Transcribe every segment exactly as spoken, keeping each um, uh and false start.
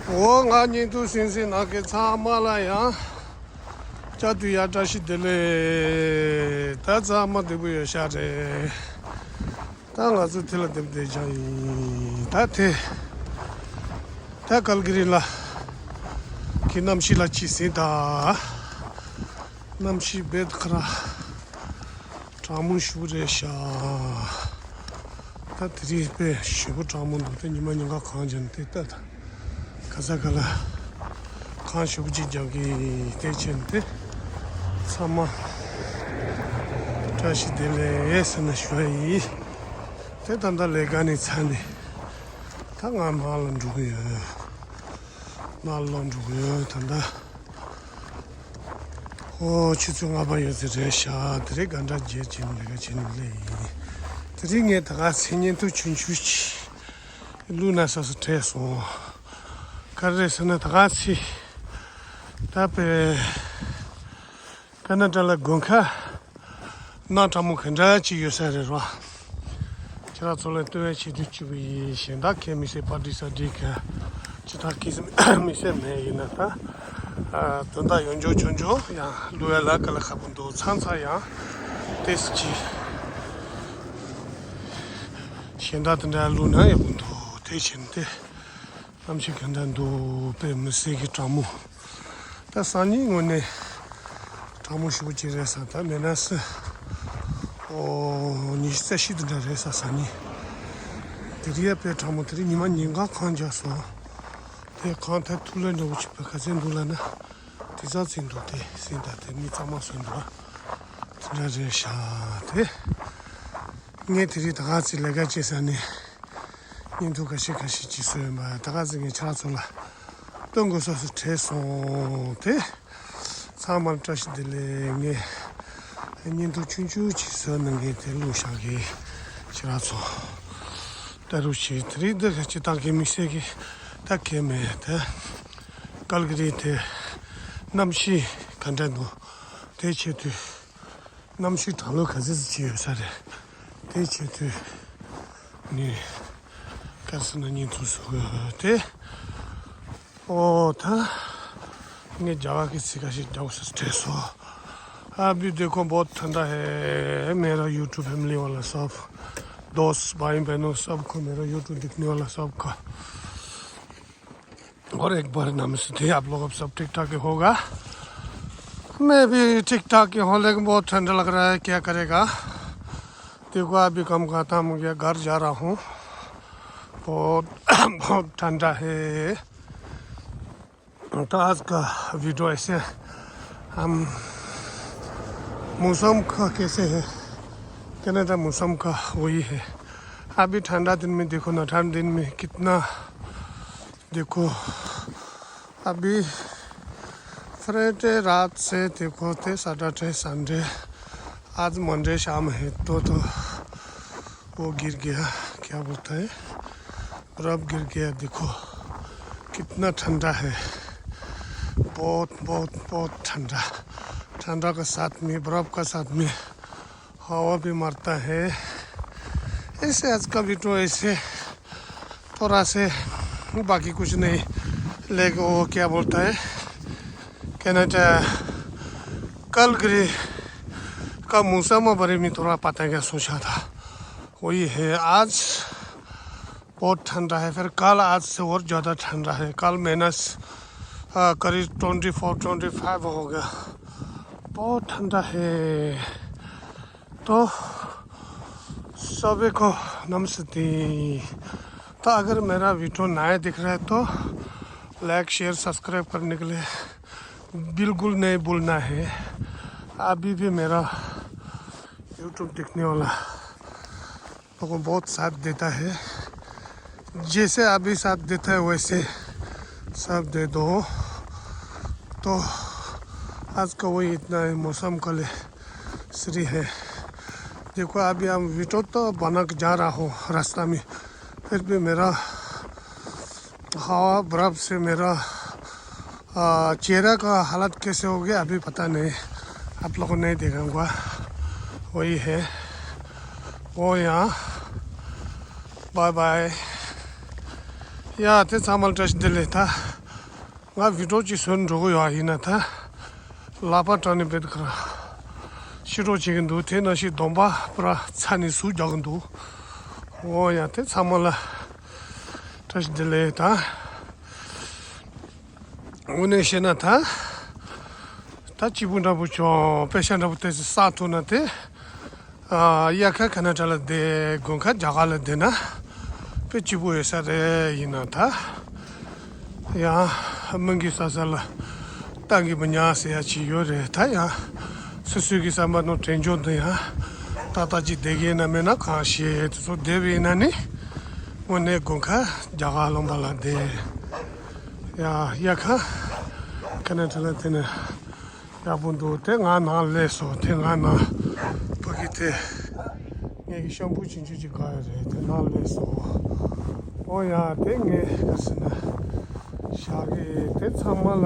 འོ་ང་བརྙན་ཐུང་གཟིགས་མཁན་ནང་གི་ཚང་མ་ལ་ཡང་བསྐྱར་དུ་ཡང་བཀྲ་ཤིས་བདེ་ལེགས། ད་ཚང་མ་བདེ་པོ་ཡོད་ཤག་རེད། ད་ང་ཚོ་དེ་ལ་བསྡད་བསྡད་ཅག་ཡིན། ད་དེ་ད་ཀལ་གི་རི་ལ་གི་གནམ་གཤིས་ལ་ཅིག་གཟིགས་དང་། གནམ་གཤིས་རྦད་ཁ་ར་གྲང་མོ་ཞེ་པོ་རེད་ཤག། ད་དེ་རིང་དཔེ་ཞེ་པོ་གྲང་མོ་འདུག། ད་ཉི་མ་ཉིན་གང་གང་ཅན་དེ་ལྟ་ད། ག་ས་ག་ལ་གངས་ཞེ་པོ་ཅིག་རྒྱག་གི་དེ་བྱས་ཏེ། ཚང་མ་བཀྲ་ཤིས་བདེ་ལེགས་ཟེར་ན་ཞུ་ཡ་ཡིན། དེ་ད་ལྟ་ལས་ཀ་ནས་ཚར་ནས་ད་ང་ནང་ལ་འགྲོ་གི་ཡོད། ནང་ལ་འགྲོ་གི་ཡོད་ད་ལྟ། ཨོ་ཆུ་ཚོད་ལྔ་པ་ཡོད་ཚད་རེད་ཤག། དེ་རིང་ག་འདྲ་བརྗེད་ཀྱི་ལས་ཀ་བྱེད་ནི་ལས་ཡིན། དེ་རིང་ངས་ད་ག་ཚེ་བརྙན་ཐུང་ཆུང་ཆུང་ཅིག་བླུགས་ན་བསམ་བསམ་དྲན་སོང་། ག་རེ་རེད་ཟེར་ན་ད་ག་ཚེ་ད་པའི་ཀ་ན་ཌ་ལ་དགུན་ཁ་གནམ་གྲང་མོ་ག་འདྲ་ཅིག་ཡོད་ས་རེད་རོ། ཁྱེད་རང་ཚོ་ལ་སྟོན་བའི་ཆེད་དུ་བཅུག་པ་ཡིན། གཞན་དག་གའི་དམིགས་བསལ་པར་ཌི་སར་ཌི་ག་ཅི་དག་གི་དམིགས་བསལ་མེད། ཡིན་ན་ད་དོན་དག་ཡོང་ཆོག་ཆོག་ཆོག་ཡང་བླུགས་ཡ་ལ་དཀའ་ལས་ཁག་པོ་འདུག། མཚམས་མཚམས་ཡང་ཏོག་ཙམ་ཅིག་གཞན་དག་དེ་འདྲ་བླུགས་ན་ཡག་པོ་འདུག། དེ་བྱས་ནས་དེ་གནམ་གཤིས་ག་འདྲ་འདུག། དཔེ་མི་སྲིད་ཀྱི་གྲང་མོ། ད་སང་ཉིན་དངོས་གནས་གྲང་མོ་ཞེ་པོ་ཅིག་རེད་ས། ད་མེ་ནས་ཨོ་ཉི་ཤུ་རྩ་བཞི་དེ་འདྲ་རེད་ས། སང་ཉིན་དེ་རིང་ཡ་དཔེ་གྲང་མོ། དེ་རིང་ཉི་མ་ཉིན་གང་གངས་རྒྱག་སོང་། དེ་གངས་ཐལ་ཐུག་ལེ་འདྲ་བོ་ཅིག་དཔེ་ག་ཚོད་འདུག་ལབ་ན། དེ་ཙག་ཙིག་འདུག། དེ་ཟིན་ད་དེ་མི་གཙང་མ་བཟོས་འདུག་ཨ། དེ་འདྲ་རེད་ཤག། དེ་ངས་དེ་རིང་ད་ག་ཚོད་ལས་ཀ་བྱེད་ས་ནས་བརྙན་ཐུང་ཁ་ཤས་ཁ་ཤས་ཅིག་བཟོས་ཡིན་པ། ད་ག་ཚོད་ངས་ཁྱེད་རང་ཚོ་ལ་སྟོན་དགོས་ས་སུ་བྲེལ་སོང་། དེ་ཚང་མར་བཀྲ་ཤིས་བདེ་ལེགས། ངས་བརྙན་ཐུང་ཆུང་ཆུང་ཅིག་བཟོས་ནས་ངས་དེ་བླུགས་བཞག་གི། ཁྱེད་རང་ཚོ་ལྟ་རོགས་བྱེད། དེ་རིང་འདི་ག་ཅི་དང་གི་དམིགས་བསལ་གི་ད་གལ་མེད། དེ་ཀལ་གི་རི་དེ་གནམ་གཤིས་ག་འདྲ་འདུག། དེ་ཆེད་དུ་གནམ་གཤིས་གྲང་ལོ་ག་ཚོད་ཅིག་ཡོད་ས་རེད། དེ་ཆེད་དུ་ནི་ག་རེ་ཟེར་ན་བརྙན་ཐུང་བཟོ་དགོས་དེ། ཨོ་ད་ངས་རྒྱ་གར་གྱི་ཚིག་ཁ་ཤས་རྒྱག་ས་བྲེལ་སོང་། अभी देखो बहुत ठंडा है। मेरा YouTube फैमिली वाला सब, दोस्त भाई बहनों सबको, मेरा YouTube देखने वाला सबका और एक बार नमस्ते। आप लोग अब सब ठीक ठाक ही होगा। मैं भी ठीक ठाक ही हूँ, लेकिन बहुत ठंडा लग रहा है, क्या करेगा। देखो अभी काम खत्म हो गया, घर जा रहा हूँ। बहुत बहुत ठंडा है। तो आज का वीडियो ऐसे हम मौसम का कैसे है, कनाडा मौसम का वही है। अभी ठंडा दिन में देखो ना, ठंड दिन में कितना, देखो अभी फ्राइडे रात से देखो थे सैटरडे संडे, आज मंडे शाम है तो तो वो गिर गया, क्या बोलता है, बर्फ गिर गया। देखो कितना ठंडा है, बहुत बहुत बहुत ठंडा। ठंडा का साथ में, बर्फ का साथ में हवा भी मारता है। ऐसे आज का वीडियो ऐसे थोड़ा से, बाकी कुछ नहीं। लेकिन वो क्या बोलता है, कहना चाह, कल के का मौसम के बारे में थोड़ा पता क्या सोचा था, वही है। आज बहुत ठंडा है, फिर कल आज से और ज़्यादा ठंडा है। कल माइनस करीब ट्वेंटी फोर ट्वेंटी फाइव होगा। बहुत ठंडा है। तो सभी को नमस्ते। तो अगर मेरा वीडियो नया दिख रहा है तो लाइक शेयर सब्सक्राइब करने के लिए बिल्कुल नहीं भूलना है। अभी भी मेरा यूट्यूब देखने वाला लोगों बहुत साथ देता है। जैसे अभी साथ देता है वैसे सब दे दो। तो आज का वही इतना है। मौसम कल श्री है। देखो अभी हम वीडियो तो बना के जा रहा हूँ रास्ता में, फिर भी मेरा हवा बर्फ से मेरा चेहरा का हालत कैसे हो गया अभी पता नहीं। आप लोगों को नहीं देखाऊंगा। वही है वो यहाँ। Bye bye. या थे सामल ट्रस्ट दिले था। ང་བི་ཌིའོ་ཅིག་བཟོས་འགྲོ་གི་ཡོད། ཡིན་ན་ད་ལག་པ་དྲངས་ནས་བེད་ཁར་ཤི་རོགས་བྱེད་ཀྱི་འདུག་དེ་ནང་བཞིན་གདོང་པ་པུ་ར་ཚ་ནས་ཟུག་རྒྱག་གི་འདུག་འོ་ཡ། དེ་ཚང་མ་ལ་བཀྲ་ཤིས་བདེ་ལེགས། ད་དངོས་གནས་བཤད་ན་ད་ད་སྐྱིད་པོ་འདྲ་པོ་བྱུང་། པེ་ཤ་འདྲ་པོ་དེ་ཚོ་ཟ་ཐུབ་ན་དེ། ཨ། དབྱར་ཁ་ཁ་ན་ཌ་ལ་བསྡད། དགུན་ཁ་རྒྱ་གར་ལ་བསྡད་ན་དཔེ་སྐྱིད་པོ་ཡོད་ས་རེད། ཡིན་ན་ད་ཡང་མི་གི་ས་ས་ལ་ཏང་གི་མི་ཉག་ཟེར་ཡ་ཅིག་ཡོད་རེད། ད་ཡང་སོ་སོའི་གི་བསམ་པ་ནང་དྲན་འཇོག་འདི་ཡང་ཏག་ཏག་ཅིག་བསྡད་ཀྱི་ཡིན་ན་མེད་ན་གང་ཤེས། དེ་ཚོ་བསྡད་པ་ཡིན་ན་ནི་དངོས་གནས་དགུན་ཁ་རྒྱ་གར་ལུང་པ་ལ་བསྡད། ཡ། དབྱར་ཁ་ཁ་ན་ཌ་ལ་བསྡད་ན། ཡག་པོ་འདུག་དེ་ང་ནང་སླེབས་སོང་། དེ་ང་ནང་ཕ་གི་དེ་ངེད་ཀྱི་ཤམ་བུ་ཆུང་ཆུང་ཅིག་ག་ཡོད་རེད། དེ་ནང་སླེབས་སོང་། ཨོ་ཡ། དེ་ངས་ག་ཟེར་ན་བཞག་གི། དེ་ཚང་མ་ལ་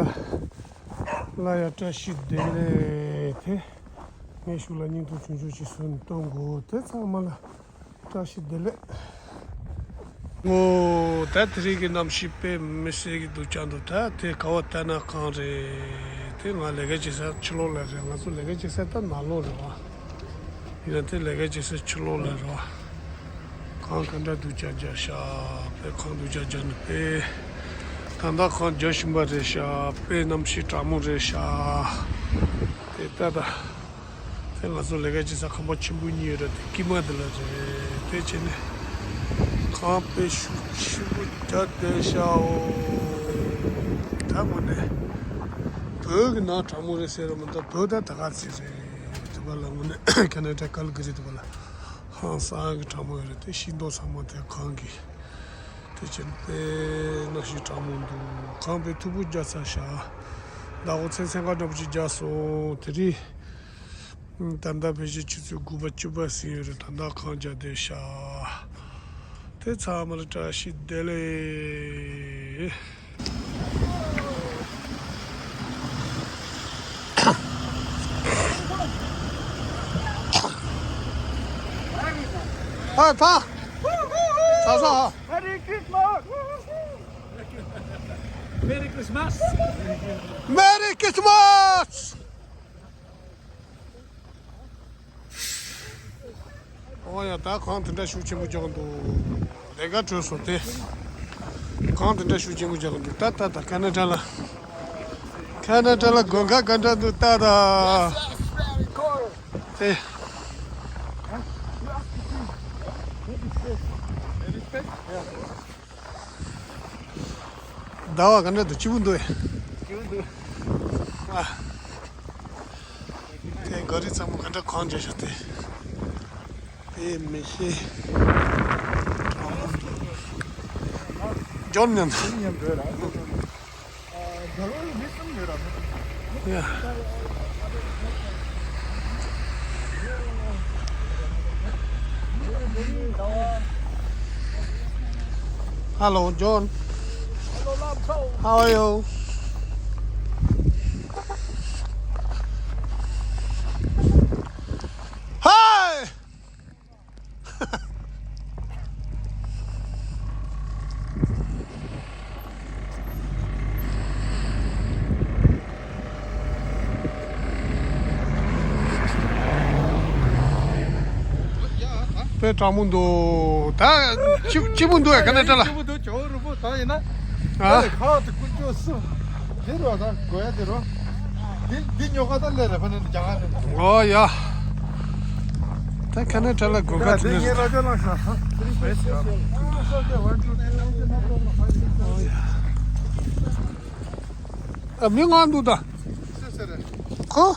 ལ་ཡ་བཀྲ་ཤིས་བདེ་ལེགས། དེ་ངས་ཤུགས་ལ་བརྙན་ཐུང་ཆུང་ཆུང་ཅིག་བཟོས་ནས་གཏོང་དགོས། དེ་ཚང་མ་ལ་བཀྲ་ཤིས་བདེ་ལེགས། ངོ་། ད་དེ་རིང་གི་གནམ་གཤིས་དཔེ་མི་སྲིད་ཀྱི་སྡུག་ཅག་འདུག་ད་དེ་ག་བ་ལྟ་ན་གངས་རེད། དེ་ང་ལས་ཀ་བྱེད་ས་ཕྱི་ལོགས་ལ་རེད། ང་ཚོ་ལས་ཀ་བྱེད་ས་ད་ནང་ལོགས་རེད་བ། ཡིན་ན་དེ་ལས་ཀ་བྱེད་ས་ཕྱི་ལོགས་ལ་རེད་བ། གངས་ག་འདྲ་སྡུག་ཅག་རྒྱག་ཤག་དཔེ་གངས་སྡུག་ཅག་རྒྱག་ནི་དཔེ། ད་ལྟ་གངས་རྒྱག་བཞིན་པ་རེད་ཤག་དཔེ་གནམ་གཤིས་གྲང་མོ་རེད་ཤག་དེ་ལྟ་ད། དེ་ང་ཚོ་ལས་ཀ་བྱེད་ས་ཁང་པ་ཆེན་པོ་གཉིས་ཡོད་རེད། དེ་དཀྱིལ་མ་དེ་ལ་རེད། དེ་བྱས་ནས་གངས་དཔེ་ཤུགས་ཆེན་པོ་རྒྱག་བསྡད་ཤག་འོ། ད་དངོས་གནས་བོད་ཀྱི་ནང་གྲང་མོ་རེད་ཟེར་ར་མི་འདུག་བོད་ད་ད་ག་ཚོད་རེད། དེ་པ་ལ་དངོས་གནས་ཁ་ན་ཌ་ཀལ་ག་རི་དེ་པ་ལ་ཧང་སང་གི་གྲང་མོ་ཡོད་རེད། དེ་ཤིང་སྡོང་ཚང་མ་དེ་གངས་ཀྱི། དེ་བྱས་ནས་དཔེ་གནམ་གཤིས་གྲང་མོ་འདུག་གངས་དཔེ་མཐུག་པོ་རྒྱག་ཚར་ཤག་ཟླ་འོད་མཚན་མཚན་ཁ་འདྲ་པོ་ཅིག་རྒྱག་སོང་། དེ་རིང་ད་ལྟ་ཕལ་ཆེར་ཆུ་ཚོད་དགུ་པ་བཅུ་པ་ཟིན་ཡོད་རེད། ད་ལྟ་གངས་རྒྱག་བསྡད་ཤག་དེ་ཚང་མ་ལ་བཀྲ་ཤིས་བདེ་ལེགས། ཨ་ཐ། ཚ་ཚ། Merry Christmas! Merry Christmas! Merry Christmas! ཨོ་ཡ། ད་གངས་དེ་འདྲ་ཤུགས་ཆེན་པོ་རྒྱག་འདུག་ལས་ཀ་གྲོལ་སོང་སྟེ། གངས་དེ་འདྲ་ཤུགས་ཆེན་པོ་རྒྱག་འདུག་ད་ད་ད་ཁ་ན་ཌ་ལ། ཁ་ན་ཌ་ལ་དགུན་ཁ་ག་འདྲ་འདུག་ད་ད། དེ། ཟླ་བ་ག་འདྲ་འདུག་སྐྱིད་པོ་འདུག་ཨེ། སྐྱིད་པོ་འདུག་ཨ། དེ་ག་རི་ཚང་མ་ག་འདྲ་གངས་རྒྱག་ཤག་དེ། དེ་མི་ཤེས། ཇོན་མཉམ་དུ། ཡ། Hello, John. How are you? Hi! དཔེ་གྲང་མོ་འདུག་ད་སྐྱིད་སྐྱིད་པོ་འདུག་ཨ། ཁ་ན་ཌ་ལ། སྐྱིད་པོ་འདུག་ཇོ་བོ་རིན་པོ་ཆེ་ཡིན་ན། ཨ། ཁ་དེ་ཀུན་སྤྱོད་སུ། འདི་རོ་ད་གོ་ཡ་འདི་རོ། འདི་འདི་ཉོ་ག་ད་ལེ་རེ་ཕ་ནི་རྒྱ་གར་ནས། ཨོ་ཡ། ད་ཁ་ན་ཌ་ལ་དགུན་ཁ་དེ་འདི་ངའི་ནས། རོ་ཅོ་ལ་ཤ། ཨོ་ཡ། ཨ་མི་ང་འདུག་ད། ཁོ།